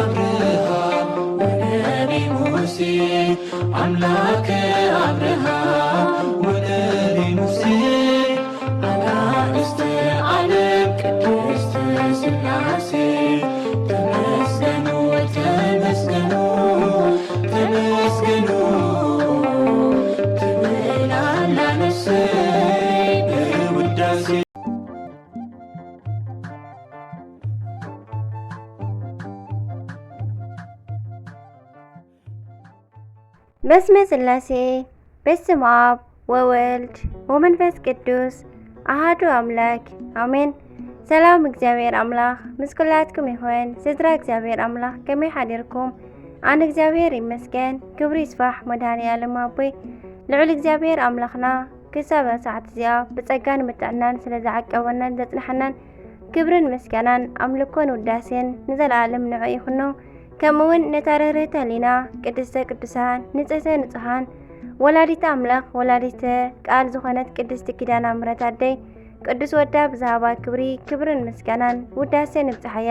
አብርሃም ወነቢ ሙሴ፣ አምላከ አብርሃም ወነቢ ሙሴ፣ አጋእዝተ ዓለም ቅድስት ሥላሴ፣ ተመስገኑ፣ ተመስገኑ፣ ተመስገኑ ትብል ኣላ ነፍሰይ በውዳሴ። በስመ ስላሴ፣ በስመ አብ ወወልድ ወመንፈስ ቅዱስ፣ አሃዱ አምላክ፣ አሜን። ሰላም እግዚኣብሔር ኣምላኽ ምስ ኩላትኩም ይኹን። ስድራ እግዚኣብሔር ኣምላኽ ከመይ ሓዲርኩም? ኣነ እግዚኣብሔር ይመስገን፣ ክብሪ ይስፋሕ መድኃኔ ዓለም ኣቦይ። ልዑል እግዚኣብሔር ኣምላኽና ክሳብ ሰዓት እዚኣ ብጸጋን ብጥዕናን ስለ ዝዓቀበናን ዘጽንሐናን፣ ክብርን ምስጋናን ኣምልኮን ውዳሴን ንዘለኣለም ንዑ ይኹኖ። ከምኡ እውን ነታ ርህርህተ ህሊና ቅድስተ ቅዱሳን ንጽህተ ንጹሃን ወላዲተ ኣምላኽ ወላዲተ ቃል ዝኾነት ቅድስቲ ኪዳነ ምሕረት ኣደይ ቅዱስ ወዳ ብዝሃባ ክብሪ ክብርን ምስጋናን ውዳሴን ይብጽሓያ።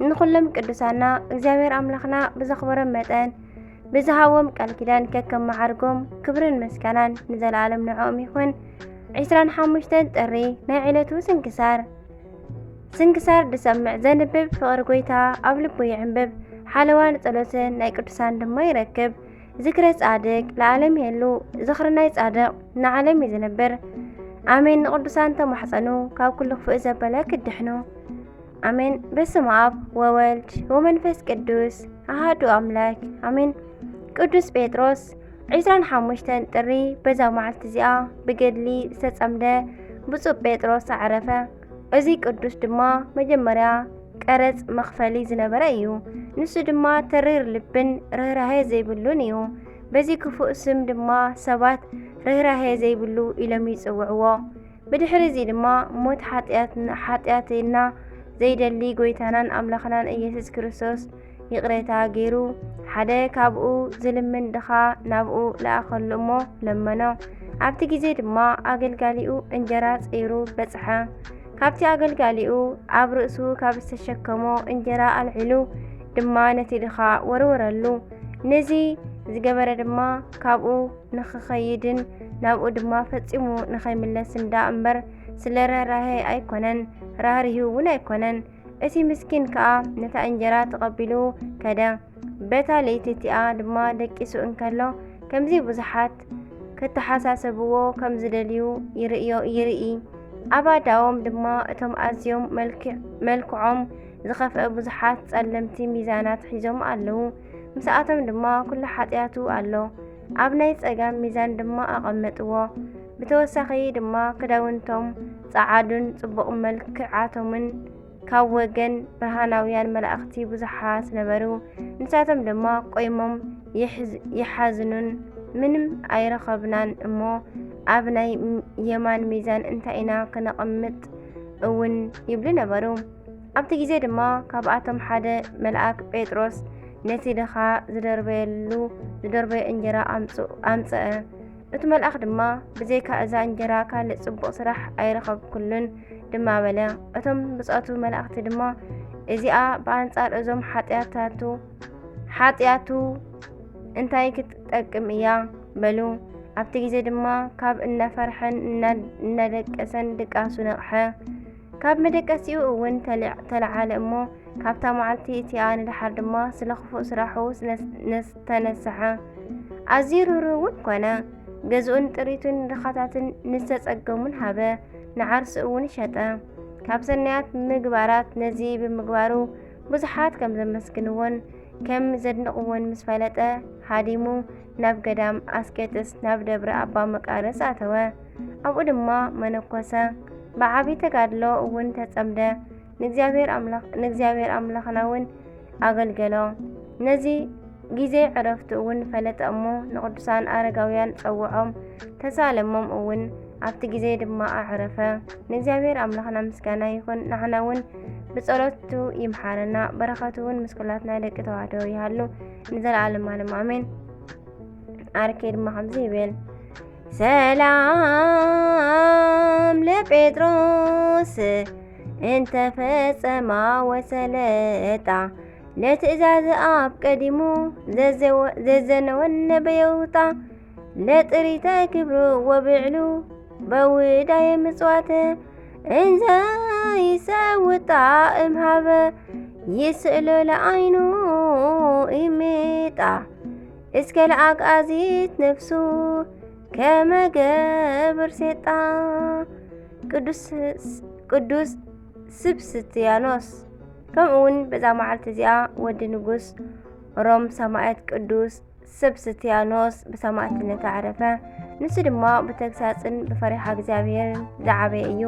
ንኹሎም ቅዱሳና እግዚኣብሔር ኣምላኽና ብዘኽበሮም መጠን ብዝሃቦም ቃል ኪዳን ከከም መዓርጎም ክብርን ምስጋናን ንዘለኣለም ንዕኦም ይኹን። ዕስራን ሓሙሽተን ጥሪ ናይ ዕለቱ ስንክሳር። ስንክሳር ድሰምዕ ዘንብብ ፍቕሪ ጎይታ ኣብ ልቡ ይዕንብብ። ሓለዋን ጸሎትን ናይ ቅዱሳን ድማ ይረክብ። ዝክረ ጻድቅ ለዓለም የሉ፣ ዝኽሪ ናይ ጻድቅ ንዓለም እዩ ዝነብር። ኣሜን። ንቅዱሳን ተማሕጸኑ ካብ ኩሉ ክፉእ ዘበለ ክድሕኑ። ኣሜን። በስመ ኣብ ወወልድ ወመንፈስ ቅዱስ ኣሃዱ ኣምላክ ኣሜን። ቅዱስ ጴጥሮስ ዕስራን ሓሙሽተን ጥሪ በዛ መዓልቲ እዚኣ ብገድሊ ዝተጸምደ ብፁዕ ጴጥሮስ ኣዕረፈ። እዚ ቅዱስ ድማ መጀመርያ ቀረጽ መኽፈሊ ዝነበረ እዩ። ንሱ ድማ ተሪር ልብን ርህራሄ ዘይብሉን እዩ። በዚ ክፉእ ስም ድማ ሰባት ርህራሄ ዘይብሉ ኢሎም ይጽውዕዎ። ብድሕሪ እዚ ድማ ሞት ሓጢኣትና ዘይደሊ ጎይታናን ኣምላኽናን ኢየሱስ ክርስቶስ ይቕሬታ ገይሩ ሓደ ካብኡ ዝልምን ድኻ ናብኡ ለኣኸሉ እሞ ለመኖ። ኣብቲ ግዜ ድማ ኣገልጋሊኡ እንጀራ ጸይሩ በጽሐ። ካብቲ ኣገልጋሊኡ ኣብ ርእሱ ካብ ዝተሸከሞ እንጀራ ኣልዒሉ ድማ ነቲ ድኻ ወረወረሉ። ነዚ ዝገበረ ድማ ካብኡ ንኽኸይድን ናብኡ ድማ ፈጺሙ ንኸይምለስን ደኣ እምበር ስለ ርህራሄ ኣይኮነን፣ ራህሪሁ እውን ኣይኮነን። እቲ ምስኪን ከኣ ነታ እንጀራ ተቐቢሉ ከደ። በታ ለይቲ እቲኣ ድማ ደቂሱ እንከሎ ከምዚ ብዙሓት ክተሓሳሰብዎ ከም ዝደልዩ ይርእዮ ይርኢ። ኣብ ኣእዳዎም ድማ እቶም ኣዝዮም መልክዕ- መልክዖም ዝኸፍአ ብዙሓት ጸለምቲ ሚዛናት ሒዞም ኣለዉ። ምስኣቶም ድማ ኩሉ ሓጢኣቱ ኣሎ። ኣብ ናይ ጸጋም ሚዛን ድማ ኣቐመጥዎ። ብተወሳኺ ድማ ክዳውንቶም ጸዓዱን ጽቡቕ መልክዓቶምን ካብ ወገን ብርሃናውያን መላእኽቲ ብዙሓት ነበሩ። ንሳቶም ድማ ቆይሞም ይሕዝ- ይሓዝኑን ምንም ኣይረኸብናን እሞ ኣብ ናይ የማን ሚዛን እንታይ ኢና ክነቐምጥ እውን ይብሉ ነበሩ። ኣብቲ ግዜ ድማ ካብኣቶም ሓደ መልኣክ ጴጥሮስ ነቲ ድኻ ዝደርበየሉ ዝደርበዮ እንጀራ ኣምጽ- ኣምጸአ። እቲ መልኣኽ ድማ ብዘይካ እዛ እንጀራ ካልእ ጽቡቕ ስራሕ ኣይረኸብኩሉን ድማ በለ። እቶም ብጾቱ መላእኽቲ ድማ እዚኣ ብኣንጻር እዞም ሓጢኣታቱ ሓጢኣቱ እንታይ ክትጠቅም እያ? በሉ። ኣብቲ ግዜ ድማ ካብ እናፈርሐን እናደቀሰን ድቃሱ ነቕሐ። ካብ መደቀሲኡ እውን ተለዓለ እሞ ካብታ መዓልቲ እቲኣ ንደሓር ድማ ስለ ክፉእ ስራሑ ዝተነስሐ። ኣዝዩ ርህሩህ እውን ኮነ። ገዝኡን ጥሪቱን ድኻታትን ንዝተጸገሙን ሃበ፣ ንዓርሱ እውን ሸጠ። ካብ ሰናያት ምግባራት ነዚ ብምግባሩ ብዙሓት ከም ዘመስግንዎን ከም ዘድንቕዎን ምስ ፈለጠ፣ ሃዲሙ ናብ ገዳም ኣስቄጥስ ናብ ደብረ ኣባ መቃርስ ኣተወ። ኣብኡ ድማ መነኮሰ። ብዓቢ ተጋድሎ እውን ተጸምደ። ንእግዚኣብሔር ኣምላኽ- ንእግዚኣብሔር ኣምላኽና እውን ኣገልገሎ። ነዚ ግዜ ዕረፍቱ እውን ፈለጠ እሞ ንቅዱሳን ኣረጋውያን ጸውዖም፣ ተሳለሞም እውን ኣብቲ ግዜ ድማ ኣዕረፈ። ንእግዚኣብሔር ኣምላኽና ምስጋና ይኹን። ንዓና እውን ብጸሎቱ ይምሓረና። በረኸቱ እውን ምስ ኩላትና ደቂ ተዋህዶ ይሃሉ ንዘለኣለም ኣለም ኣሜን። ኣርኬ ድማ ከምዚ ይብል። ሰላም ለጴጥሮስ እንተ ፈጸማ ወሰለጣ ለትእዛዝ ኣብ ቀዲሙ ዘዘወ-፣ ዘዘነወን ነበየውጣ ለጥሪተ ክብሩ ወብዕሉ በውዳየ ምጽዋተ እንዘ ይሰውጣ እምሃበ ይስእሎ ለኣይኑ ይሜጣ እስከ ለኣግኣዚት ነፍሱ ከመገብር ሴጣ ቅዱስ፣ ቅዱስ ስብስቲያኖስ። ከምኡ እውን በዛ መዓልቲ እዚኣ ወዲ ንጉስ ሮም ሰማዕት ቅዱስ ስብስቲያኖስ ብሰማዕትነት ኣዕረፈ። ንሱ ድማ ብተግሳጽን ብፈሪሓ እግዚኣብሔር ዝዓበየ እዩ።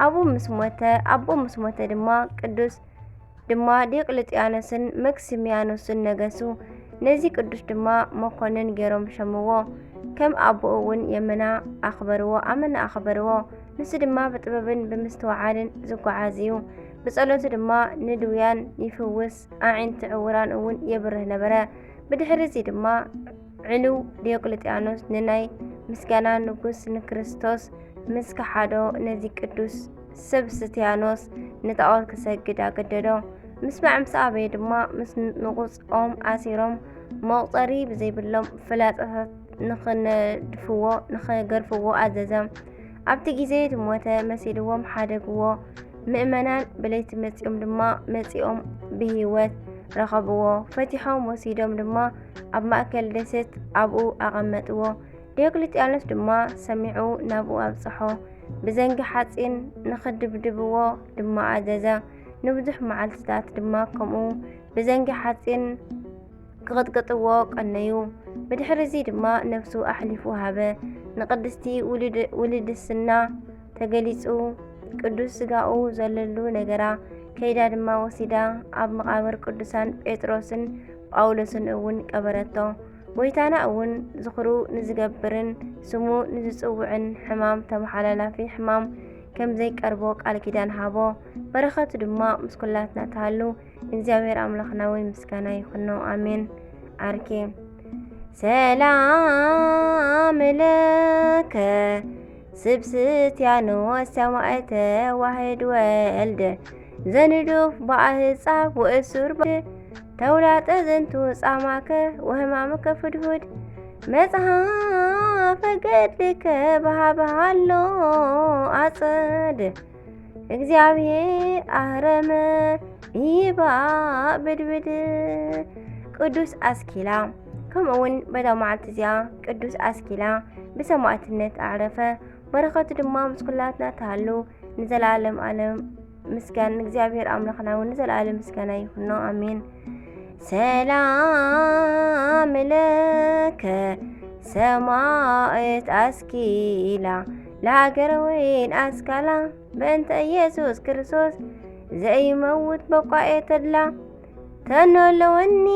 ኣብኡ ምስ ሞተ፣ ኣብኡ ምስ ሞተ ድማ ቅዱስ ድማ ዲዮቅልጥያኖስን መክሲሚያኖስን ነገሱ። ነዚ ቅዱስ ድማ መኮንን ገይሮም ሸምዎ። ከም ኣቦኡ እውን የመና ኣኽበርዎ፣ ኣመና ኣኽበርዎ። ንሱ ድማ ብጥበብን ብምስትውዓልን ዝጓዓዝ እዩ። ብጸሎቱ ድማ ንድውያን ይፍውስ፣ ኣዒንቲ ዕውራን እውን የብርህ ነበረ። ብድሕሪ እዚ ድማ ዕሉው ዲዮቅልጥያኖስ ንናይ ምስጋና ንጉስ ንክርስቶስ ምስ ከሓዶ፣ ነዚ ቅዱስ ስብስቲያኖስ ንጣዖት ክሰግድ ኣገደዶ። ምስማዕ ምስ ኣበየ ድማ ምስ ንቑጽ ኦም ኣሲሮም መቑጸሪ ብዘይብሎም ፍላጻታት ንኽነድፍዎ፣ ንኽገርፍዎ ኣዘዘ። ኣብቲ ግዜ ዝሞተ መሲልዎም ሓደግዎ። ምእመናን ብለይቲ መጺኦም ድማ መጺኦም ብህይወት ረኸብዎ። ፈቲሖም ወሲዶም ድማ ኣብ ማእከል ደሴት ኣብኡ ኣቐመጥዎ። ዲዮቅልጥያኖስ ድማ ሰሚዑ ናብኡ ኣብጽሖ። ብዘንጊ ሓጺን ንኽድብድብዎ ድማ ኣዘዘ። ንብዙሕ መዓልትታት ድማ ከምኡ ብዘንጊ ሓጺን ክቕጥቅጥዎ ቀነዩ። ብድሕሪ እዚ ድማ ነፍሱ ኣሕሊፉ ሃበ። ንቅድስቲ ውልድ-፣ ውልድስና ተገሊጹ ቅዱስ ስጋኡ ዘለሉ ነገራ ከይዳ ድማ ወሲዳ ኣብ መቓብር ቅዱሳን ጴጥሮስን ጳውሎስን እውን ቀበረቶ። ጎይታና እውን ዝኽሩ ንዝገብርን ስሙ ንዝጽውዕን ሕማም ተመሓላላፊ ሕማም ከም ዘይቀርቦ ቃል ኪዳን ሃቦ። በረኸቱ ድማ ምስ ኩላትና ትሃሉ። እግዚኣብሔር ኣምላኽና እውን ምስጋና ይኹኖ። ኣሜን። ኣርኬ ሰላም ለከ ስብስቲያኖስ ሰማዕተ ዋሕድ ወልድ ዘንዱፍ ብኣህጻፍ ወእሱር ብ-፣ ተውላጠ ዝንቱ ጻማከ ወህማምከ ፍድሁድ መጽሐፈ ገድልከ ባህበሃሎ ኣጸድ እግዚኣብሔር ኣህረመ ይባእ ብድብድ። ቅዱስ ኣስኪላ። ከምኡ እውን በዛ መዓልቲ እዚኣ ቅዱስ ኣስኪላ ብሰማዕትነት ኣዕረፈ። በረኸቱ ድማ ምስ ኩላትና ትሃሉ ንዘለዓለም ዓለም። ምስጋን ንእግዚኣብሔር ኣምላኽና እውን ንዘለዓለም ምስጋና ይኹኖ። ኣሜን። ሰላም ለከ ሰማዕት ኣስኪላ ለሃገረ ወይን ኣስካላ በእንተ ኢየሱስ ክርስቶስ ዘይመውት በቋኤ ተድላ ተኖለወኒ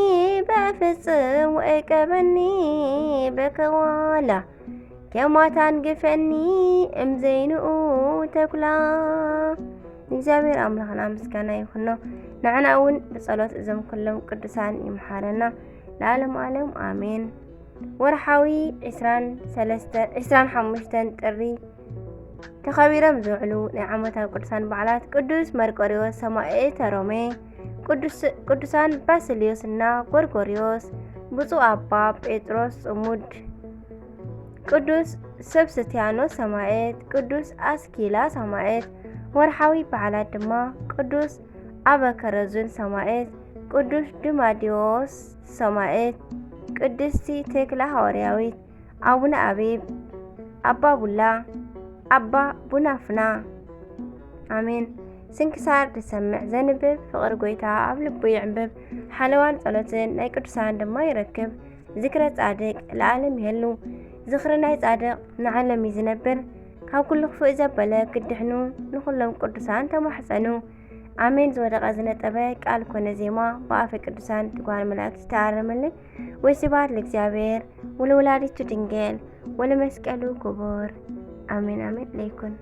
በፍጽም ወእቀበኒ በከዋላ ከማታን ግፈኒ እምዘይንኡ ተኩላ። ንእግዚኣብሔር ኣምላኽና ምስጋና ይኹኖ። ንዓና እውን ብጸሎት እዞም ኩሎም ቅዱሳን ይምሓረና። ለዓለም ዓለም ኣሜን። ወርሓዊ ዕስራን ሰለስተ፣ ዕስራን ሓሙሽተን ጥሪ ተኸቢሮም ዝውዕሉ ናይ ዓመታዊ ቅዱሳን በዓላት ቅዱስ መርቆሪዎስ ሰማዕተ ሮሜ፣ ቅዱስ-፣ ቅዱሳን ባስልዮስና ጎርጎርዮስ፣ ብፁዕ ኣባ ጴጥሮስ ጽሙድ፣ ቅዱስ ሰብስቲያኖስ ሰማዕት፣ ቅዱስ ኣስኪላ ሰማዕት። ወርሓዊ በዓላት ድማ ቅዱስ ኣበከረዙን ሰማዕት፣ ቅዱስ ድማዲዎስ ሰማዕት፣ ቅድስቲ ቴክላ ሃዋርያዊት፣ ኣቡነ ኣቤብ፣ ኣባ ቡላ፣ ኣባ ቡናፍና። ኣሜን። ስንክሳር ዝሰምዕ ዘንብብ ፍቕሪ ጎይታ ኣብ ልቡ ይዕንብብ። ሓለዋን ጸሎትን ናይ ቅዱሳን ድማ ይረክብ። ዝክረ ጻድቅ ለዓለም ይህሉ። ዝኽሪ ናይ ጻድቅ ንዓለም እዩ ዝነብር። ካብ ኩሉ ክፉእ ዘበለ ክድሕኑ ንኹሎም ቅዱሳን ተማሕጸኑ። ኣሜን። ዝወደቐ ዝነጠበ ቃል ኮነ ዜማ ብኣፈ ቅዱሳን ትጓሃን መላእክት ዝተኣረመልን። ወስብሐት ለእግዚኣብሔር ወለወላዲቱ ድንግል ወለመስቀሉ ክቡር። ኣሜን፣ ኣሜን። ለይኩን።